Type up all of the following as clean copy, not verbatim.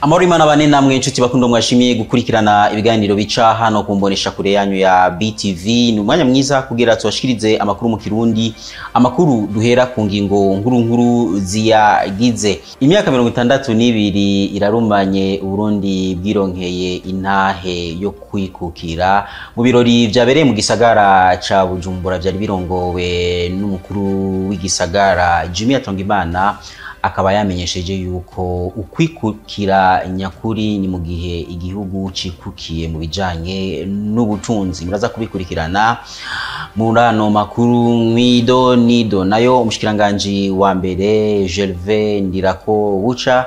Amahoro Imana bane namwe inshuti bakundo mwashimiye gukurikirana ibiganiro bica hano kumbonesha kure yanyu ya BTV. Ni umwanya mwiza kugira tubashikirize amakuru mu Kirundi, amakuru duhera ku ngingo nkuru nkuru ziyagize. Imyaka 62 irarumanye Uburundi bwironkeye intahe yo kwikukira. Mu birori vyabereye mu gisagara ca Bujumbura vyari birongowe n'umukuru w'igisagara Jimmy Hatungimana, akaba yamenyesheje yuko ukwikukira nyakuri ni mu gihe igihugu cikukiye mu bijanye n'ubutunzi. Muraza kubikurikirana muri ano makuru mwido nido. Nayo umushikiranganji wa mbere Gervais Ndirakobuca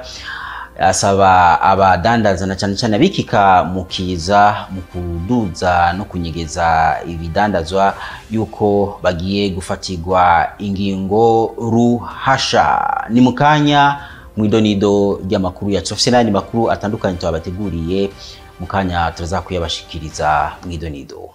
asaba abadandaza na cyane cyane abikika mukiza mu kuduza no kunyegeza ibidandazwa yuko bagiye gufatirwa ingingo ruhasha. Ni mukanya mwidonido ry'amakuru yacu, afise n'ayandi makuru atandukanye twabateguriye, mukanya turaza kuyabashikiriza mwidonido.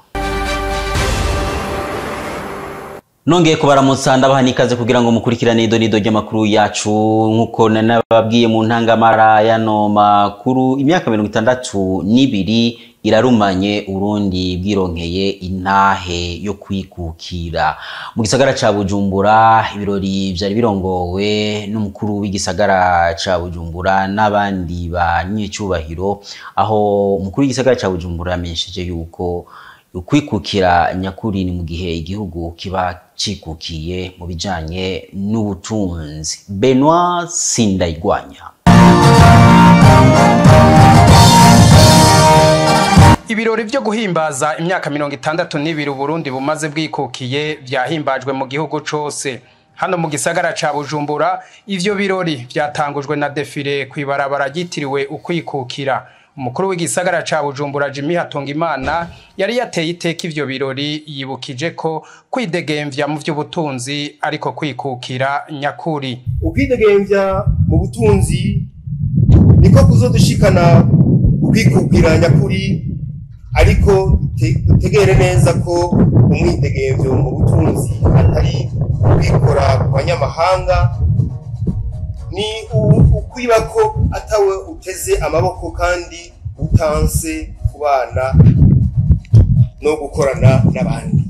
Nongeye kubaramutsa, ndabaha n'ikaze kugira ngo mukurikirane idonido ry'amakuru yacu. Nkuko nababwiye mu ntangamara y'ano makuru, imyaka 62 irarumanye Urundi bwironkeye intahe yo kwikukira. Mu gisagara ca Bujumbura ibirori vyari birongowe n'umukuru w'igisagara ca Bujumbura n'abandi banyicubahiro, aho umukuru w'igisagara ca Bujumbura yamenyesheje yuko ukwikukira nyakuri ni mu gihe igihugu kiba cikukiye mu bijanye n'ubutunzi. Benoit Sindayigwanya. Ibirori vyo guhimbaza imyaka 62 Uburundi bumaze bwikukiye vyahimbajwe mu gihugu cose. Hano mu gisagara ca Bujumbura ivyo birori vyatangujwe na defile kw'ibarabara ryitiriwe ukwikukira. Umukuru w'igisagara ca Bujumbura Jimmy Hatungimana yari yateye iteka ivyo birori, yibukije ko kwidegemvya mu vy'ubutunzi ariko kwikukira nyakuri. Ukwidegemvya mu butunzi niko kuzodushikana ukwikukira nyakuri, ariko dutegere neza ko umwidegemvyo mu butunzi atari kwikora ku banyamahanga, ni ukwiba ko atawe uteze amaboko kandi utanse kubana no gukorana n'abandi.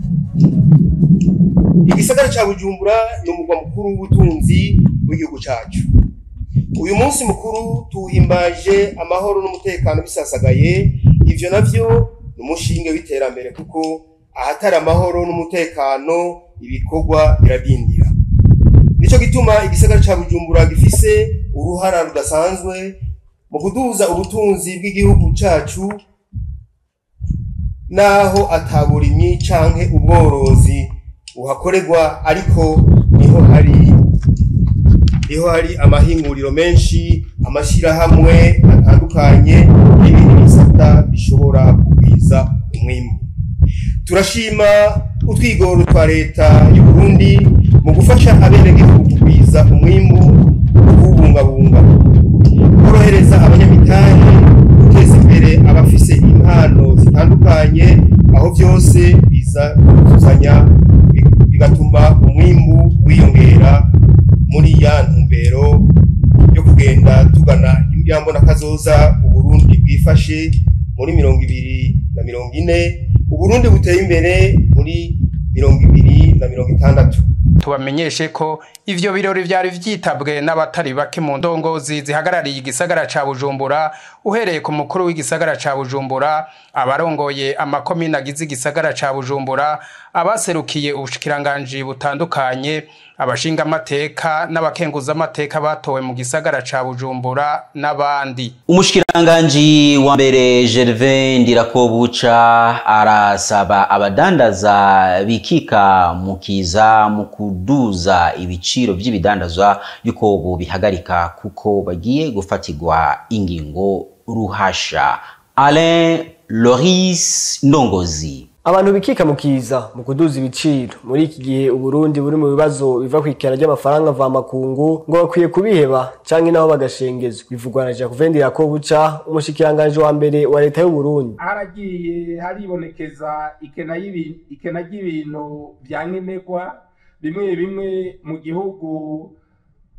Igisagara ca Bujumbura ni umugwa mukuru w'ubutunzi w'igihugu cacu. Uyu munsi mukuru tuhimbaje amahoro n'umutekano bisasagaye. Ivyo navyo ni umushinge w'iterambere, kuko ahatari amahoro n'umutekano ibikorwa biradindira. Nico gituma igisagara ca Bujumbura gifise uruhara rudasanzwe mu kuduza ubutunzi bw'igihugu cacu, naho ataburimyi canke ubworozi buhakorerwa, ariko niho hari amahinguriro menshi, amashirahamwe atandukanye n'ibindi bisata bishobora kugwiza umwimbu. Turashima utwigoro twa leta y'u Burundi mu gufasha abenegihugu kugwiza umwimbu, kuwubungabunga, korohereza abanyamitahe, guteza imbere abafise impano zitandukanye, aho vyose biza kuzuzanya bigatuma umwimbu wiyongera muri ya ntumbero yo kugenda tugana imbona kazoza Uburundi bwifashe muri 2040, Uburundi buteye imbere muri 2060. Tubamenyeshe ko ivyo birori vyari vyitabwe n'abatari bake mu ndongozi zihagarariye igisagara ca Bujumbura, uhereye ku mukuru w'igisagara ca Bujumbura, abarongoye amakomine agize igisagara ca Bujumbura, abaserukiye ubushikiranganji butandukanye, abashinga amateka n'abakenguza amateka batowe mu gisagara ca Bujumbura n'abandi. Umushikiranganji wa mbere Gervais Ndirakobuca arasaba abadandaza bikika mukiza mu kuduza ibiciro vy'ibidandazwa yuko bobihagarika, kuko bagiye gufatirwa ingingo ruhasha. Alain Loris Ndongozi. Abantu bikika mukiza mu kuduza ibiciro muri iki gihe Uburundi buri mu bibazo biva kwikera ry'amafaranga va makungu ngo bakwiye kubiheba canke naho bagashengezwa, bivugwa na Jacques Ndirakobuca, umushikiranganje wa mbere wa leta y'u Burundi. Haragiye haribonekeza ikena ry'ibintu vya nkenerwa bimwe bimwe mu gihugu,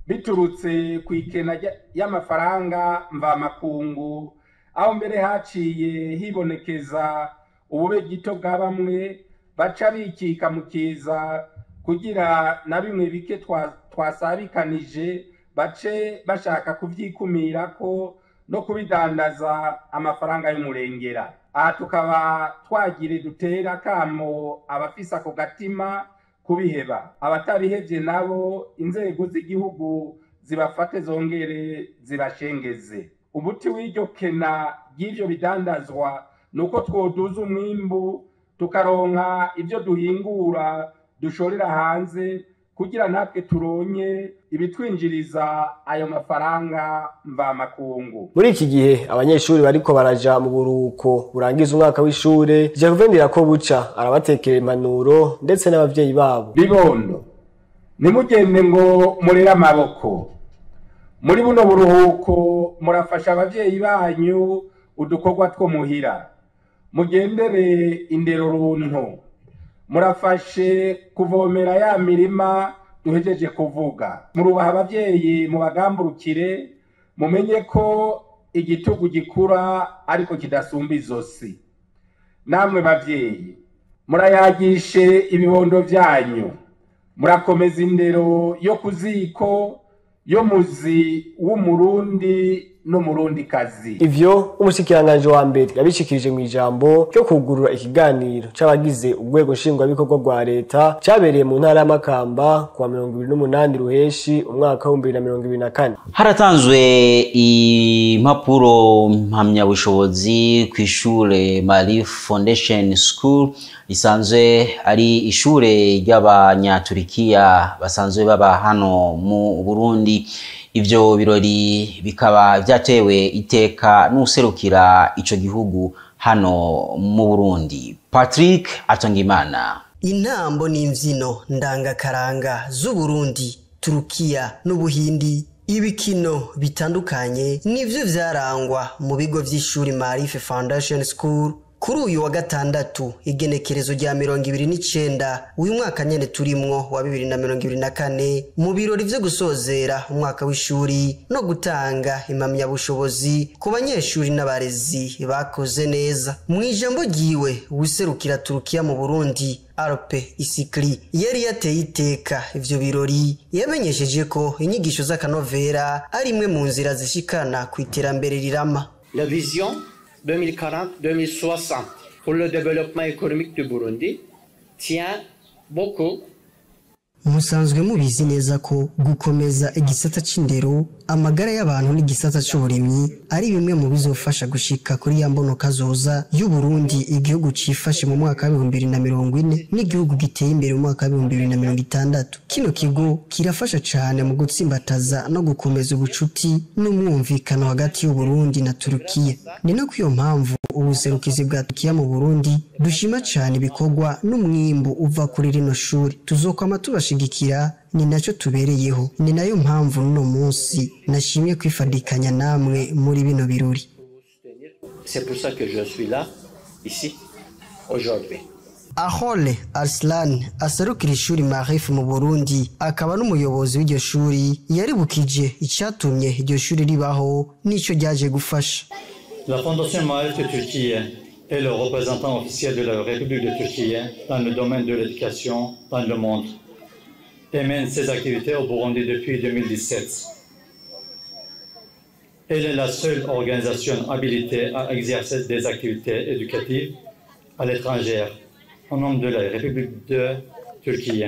biturutse ku ikena y'amafaranga mvamakungu, aho mbere haciye hibonekeza ubube gito bwa bamwe baca bikika mu kiza kugira na bimwe bike twasabikanije bace bashaka kuvyikumirako no kubidandaza amafaranga y'umurengera. Aha tukaba twagire dutera kamo abafise ako gatima kubiheba, abatabihevye nabo inzego z'igihugu zibafate zongere zibashengeze. Umuti w'iryo kena ry'ivyo bidandazwa nuko twoduza umwimbu tukaronka ivyo duhingura dushorera hanze kugira natwe turonye ibitwinjiriza ayo mafaranga mvamakungu. Muri iki gihe abanyeshuri bariko baraja mu buruhuko burangiza umwaka w'ishure, Gervais Ndirakobuca arabatekera impanuro ndetse n'abavyeyi babo. Bibondo, nimugende ngo murere amaboko. Muri buno buruhuko murafasha abavyeyi banyu udukorwa two muhira. Mugendere indero runtu. Murafashe kuvomera ya mirima duhejeje kuvuga. Murubaha abavyeyi mubagamburukire, mumenye ko igitugu gikura ariko kidasumba izosi. Namwe bavyeyi murayagishe ibibondo vyanyu, murakomeza indero yo kuziko yo muzi w'umurundi n'umurundi kazi. Ivyo umushikiranganje wa mbere yabishikirije mu ijambo ryo kugurura ikiganiro c'abagize urwego nshingwabikorwa rwa leta cabereye mu ntara y'Amakamba kuwa 28 Ruheshi umwaka wa 2024. Haratanzwe impapuro mpamyabushobozi ku ishure Maarif Foundation School risanzwe ari ishure ry'abanyaturikiya basanzwe baba hano mu Burundi. Ivyo birori bikaba vyatewe iteka n'userukira ico gihugu hano mu Burundi, Patrick Atongimana. Intambo n'imvyino ndangakaranga z'Uburundi, Turukiya n'Ubuhindi, ibikino bitandukanye nivyo vyarangwa mu bigo vy'ishuri Maarif Foundation School kuri uyu wa gatandatu igenekerezo rya 29 uyu mwaka nyene turimwo wa 2024 mu birori vyo gusozera umwaka w'ishuri no gutanga impamyabushobozi ku banyeshuri n'abarezi bakoze neza. Mu ijambo ryiwe userukira Turukiya mu Burundi Alpe Isikli yari yateye iteka ivyo birori, yamenyesheje ko inyigisho z'akanovera ari imwe mu nzira zishikana ku iterambere rirama. La vision 2040-2060 pour le développement économique du Burundi tient beaucoup. Musanzwe mubizi neza ko gukomeza igisata c'indero, amagara y'abantu n'igisata c'uburimyi ari bimwe mu bizofasha gushika kuri ya mbono kazoza y'u Burundi, igihugu cifashe mu mwaka wa 2040 n'igihugu giteye imbere mu mwaka wa 2060. Kino kigo kirafasha cane mu gutsimbataza no gukomeza ubucuti n'umwumvikano hagati y'u Burundi na Turukiya. Ni no kwiyo mpamvu ubuserukizi bwa Turukiya mu Burundi dushima cane ibikorwa n'umwimbu uva kuri rino shuri. Tuzokwama tubashigikira, ni nacyo tubereyeho, ni nayo mpamvu n'uno munsi nashimye kwifadikanya namwe muri bino birori. C'est pour ça que je suis là, ici, aujourd'hui. Ahole Arslan aserukira ishuri Maarif mu Burundi akaba n'umuyobozi w'iryo shuri, yaribukije icatumye iryo shuri ribaho n'ico ryaje gufasha. La Fondation Maarif de Turquie est le représentant officiel de la République de Turquie dans le domaine de l'éducation dans le monde et mène ses activités au Burundi depuis 2017. Elle est la seule organisation habilitée à exercer des activités éducatives à l'étranger au nom de la République de Turquie.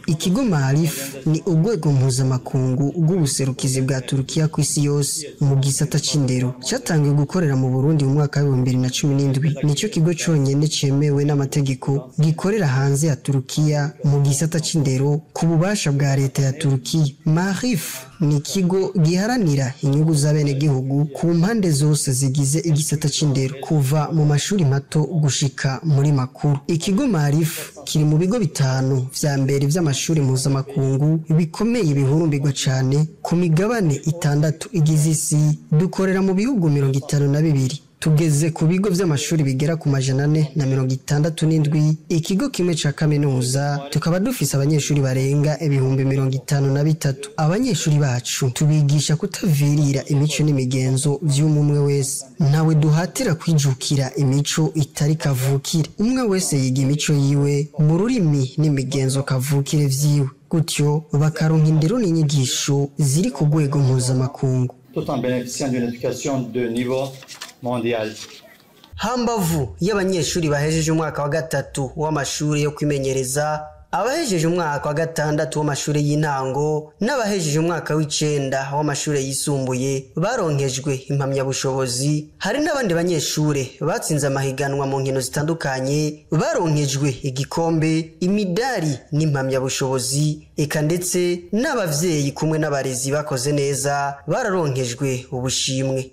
Ikigo Maarif ni urwego mpuzamakungu rw'ubuserukizi bwa Turukiya ku isi yose mu gisata c'indero. Cyatangiye gukorera mu Burundi mu mwaka wa 2017. Nicyo kigo conyene cemewe n'amategeko gikorera hanze ya Turukiya mu gisata c'indero ku bubasha bwa leta ya Turukiya. Maarif ni ikigo giharanira inyungu z'abenegihugu ku mpande zose zigize igisata c'indero, kuva mu mashuri mato gushika muri makuru. Ikigo Maarif kiri mu bigo bitanu vya mbere vy'amashuri mpuzamakungu bikomeye bihurumbirwa cane ku migabane 6 igize isi. Dukorera mu bihugu 52. Tugeze ku bigo vy'amashuri bigera ku 467, ikigo kimwe ca kaminuza, tukaba dufise abanyeshuri barenga 53,000. Abanyeshuri bacu tubigisha kutavirira imico n'imigenzo vy'umwe wese. Ntawe duhatira kwijukira imico itari kavukire. Umwe wese yiga imico yiwe mu rurimi n'imigenzo kavukire vyiwe, gutyo bakaronka indero n'inyigisho ziri ku rwego mpuzamakungu. Tout en bénéficiant d'une éducation de niveau mondial. Hambavu y'abanyeshuri bahejeje umwaka wa gatatu w'amashuri yo kwimenyereza, abahejeje umwaka wa gatandatu w'amashuri y'intango n'abahejeje umwaka w'icenda w'amashuri yisumbuye baronkejwe impamyabushobozi. Hari n'abandi banyeshure batsinze amahiganwa mu nkino zitandukanye baronkejwe igikombe, imidari n'impamyabushobozi, eka ndetse n'abavyeyi kumwe n'abarezi bakoze neza bararonkejwe ubushimwe.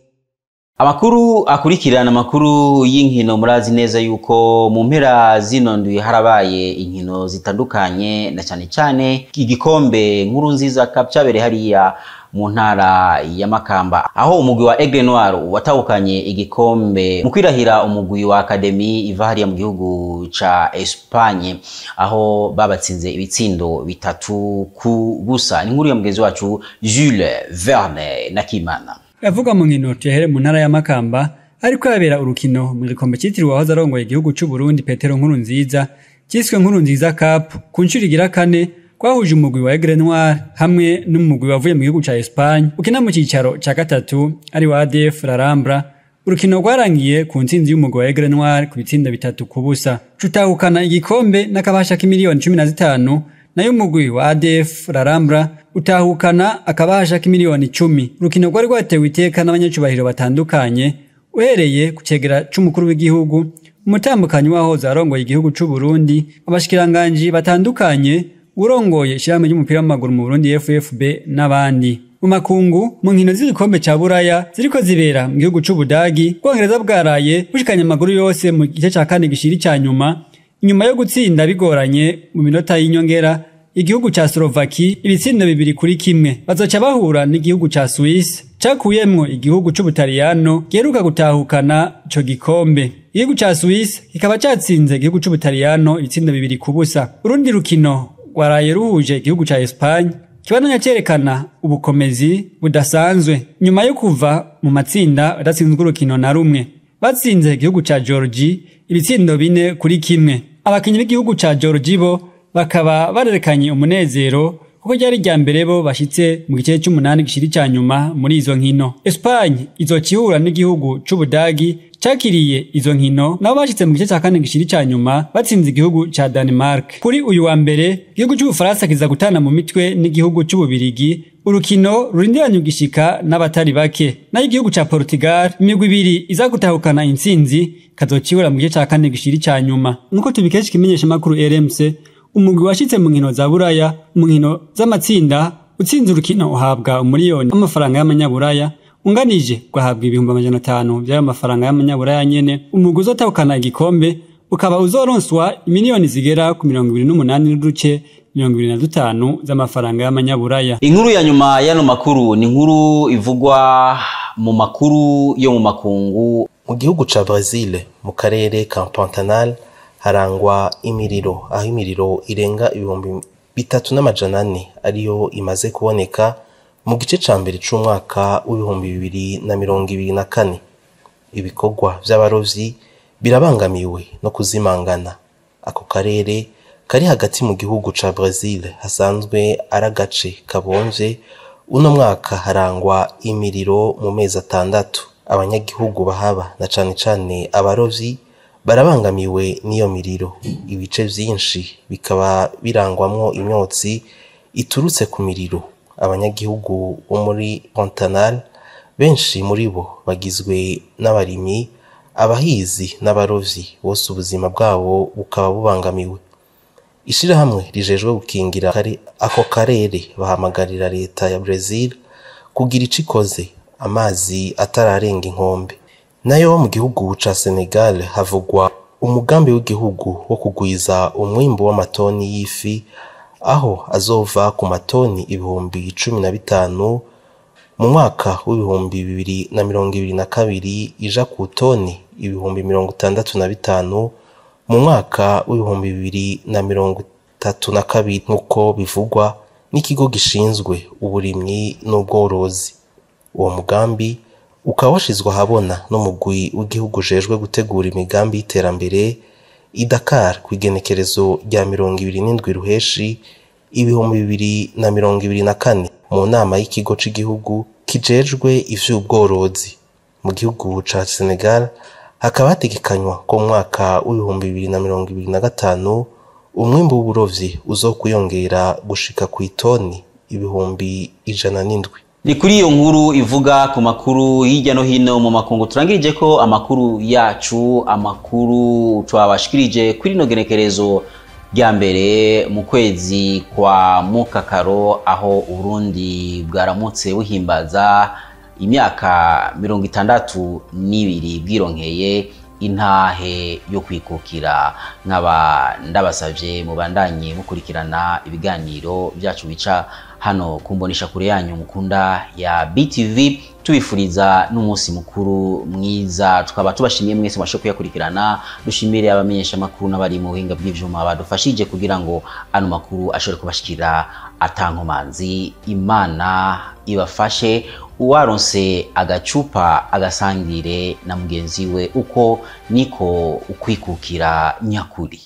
Amakuru akurikirana amakuru y'inkino. Murazi neza yuko mu mpera zino ndwi harabaye inkino zitandukanye, na cyane cyane igikombe nkuru nziza cup cyabereye hariya mu ntara ya Makamba, aho umugwi wa Aigle Noir watahukanye igikombe mu kwirahira umugwi wa Academy iva hariya mu gihugu ca Espagne, aho babatsinze ibitsindo 3-0. Ni inkuru ya mugenzi wacu Jules Verne Nakimana. Avuga mu nkino tuyahere mu ntara ya Makamba, ariko yabera urukino mu gikombe cyitiriwe wahoze arongoye igihugu cy'u Burundi Petero Nkurunziza, cyiswe Nkurunziza Cup ku nshuro igira kane, kwahuje umugwi wa Aigle Noir hamwe n'umugwi wavuye mu gihugu ca Espagne ukina mu cicaro ca gatatu ari wa ADF Rarambra. Urukino rwarangiye ku ntsinzi y'umugwi wa Aigle Noir ku bitsinda 3-0, cutahukana igikombe n'akabasha k'imiliyoni 15, nayo umugwi wa ADF Rarambra utahukana akabasha k'imiliyoni 10. Urukino rwari rwatewe iteka n'abanyacubahiro batandukanye, uhereye ku cegera c'umukuru w'igihugu, umutambukanyi wahoze arongoye igihugu c'u Burundi, abashikiranganji batandukanye, urongoye ishirahamwe ry'umupira w'amaguru mu Burundi FFB n'abandi. Mu makungu, mu nkino z'igikombe ca Buraya ziriko zibera mu gihugu c'Ubudagi, Ubwongereza bwaraye bushikanye amaguru yose mu gice ca kane gishiri ca nyuma, inyuma yo gutsinda bigoranye mu minota y'inyongera igihugu ca Slovaki ibitsindo 2-1. Bazoca bahura n'igihugu ca Swiss cakuyemwo igihugu c'Ubutaliyano giheruka gutahukana ico gikombe. Igihugu ca Swiss kikaba catsinze igihugu c'Ubutaliyano ibitsindo 2-0. Urundi rukino rwaraye ruhuje igihugu ca Espagne kibandanya cerekana ubukomezi budasanzwe nyuma yo kuva mu matsinda badatsinzwe urukino na rumwe. Batsinze igihugu ca Georgie ibitsindo 4-1. Abakinyi b'igihugu ca Georgie bo bakaba barerekanye umunezero kuko ryari rya mbere bo bashitse mu gice c'umunani gishiri ca nyuma muri izo nkino. Espagne izocihura n'igihugu c'Ubudagi cakiriye izo nkino, nabo bashitse mu gice ca kane gishiri ca nyuma batsinze igihugu ca Denmark. Kuri uyu wa mbere igihugu c'Ubufaransa kiza gutana mu mitwe n'igihugu c'Ububirigi, urukino rurindiranye ugishika n'abatari bake. Nayo igihugu ca Portugal imigwi ibiri iza gutahukana intsinzi kazocihura mu gice ca kane gishiri ca nyuma. Nkuko tubikesha ikimenyesha makuru RMC, umugwi washitse mu nkino za Buraya mu nkino z'amatsinda utsinze urukino uhabwa umuriyoni w'amafaranga y'amanyaburaya, unganije ugahabwa 500,000 by'ayo mafaranga y'amanyaburaya nyene. Umugwi uzotahukana igikombe ukaba uzoronswa imiliyoni zigera ku 28.25 z'amafaranga y'amanyaburaya. Inkuru ya nyuma y'ano makuru ni inkuru ivugwa mu makuru yo mu makungu. Mu gihugu ca Brazil mu karere ka Pantanal harangwa imiriro, aho imiriro irenga 3400 ariyo imaze kuboneka mu gice ca mbere c'umwaka w'2024. Ibikorwa vy'abarovyi birabangamiwe no kuzimangana. Ako karere kari hagati mu gihugu ca Brazil hasanzwe ari agace kabomvye. Uno mwaka harangwa imiriro mu mezi 6. Abanyagihugu bahaba na cane cane abarovyi barabangamiwe n'iyo miriro. Ibice vyinshi bikaba birangwamwo imyotsi iturutse ku miriro. Abanyagihugu bo muri Pantanal benshi muri bo bagizwe n'abarimyi, abahizi n'abarovyi, bose ubuzima bwabo bukaba bubangamiwe. Ishirahamwe rijejwe gukingira ako karere bahamagarira leta ya Brazil kugira ico ikoze amazi atararenga inkombe. Nayo mu gihugu ca Senegal havugwa umugambi w'igihugu wo kugwiza umwimbu w'amatoni y'ifi, aho azova ku matoni 15,000 mu mwaka w'2022 ija ku toni 65,000 mu mwaka w'2032, nk'uko bivugwa n'ikigo gishinzwe uburimyi n'ubworozi. Uwo mugambi ukaba washizwe ahabona n'umugwi w'igihugu ujejwe gutegura imigambi y'iterambere i Dakar kw'igenekerezo rya 27 Ruheshi 2024 mu nama y'ikigo c'igihugu kijejwe ivy'ubworozi. Mu gihugu ca Senegal hakaba hategekanywa ko mu mwaka w'2025 umwimbu w'uburovyi uzokwiyongera gushika kw'itoni 107,000. Ni kuri iyo nkuru ivuga ku makuru hirya no hino mu makungu turangirije ko amakuru yacu, amakuru twabashikirije kuri ino genekerezo rya mbere mu kwezi kwa Mukakaro, aho Uburundi bwaramutse buhimbaza imyaka 62 bwironkeye intahe yo kwikukira. Nkaba ndabasavye mubandanye mukurikirana ibiganiro byacu bica hano kumbonesha kure yanyu mukunda ya BTV, tubifuriza n'umunsi mukuru mwiza. Tukaba tubashimiye mwese mwashoboye kuyakurikirana, dushimire abamenyesha makuru n'abari mu buhinga bw'ivyuma badufashije kugira ngo ano makuru ashobore kubashikira atankomanzi. Imana ibafashe, uwaronse agacupa agasangire na mugenzi we, uko niko ukwikukira nyakuri.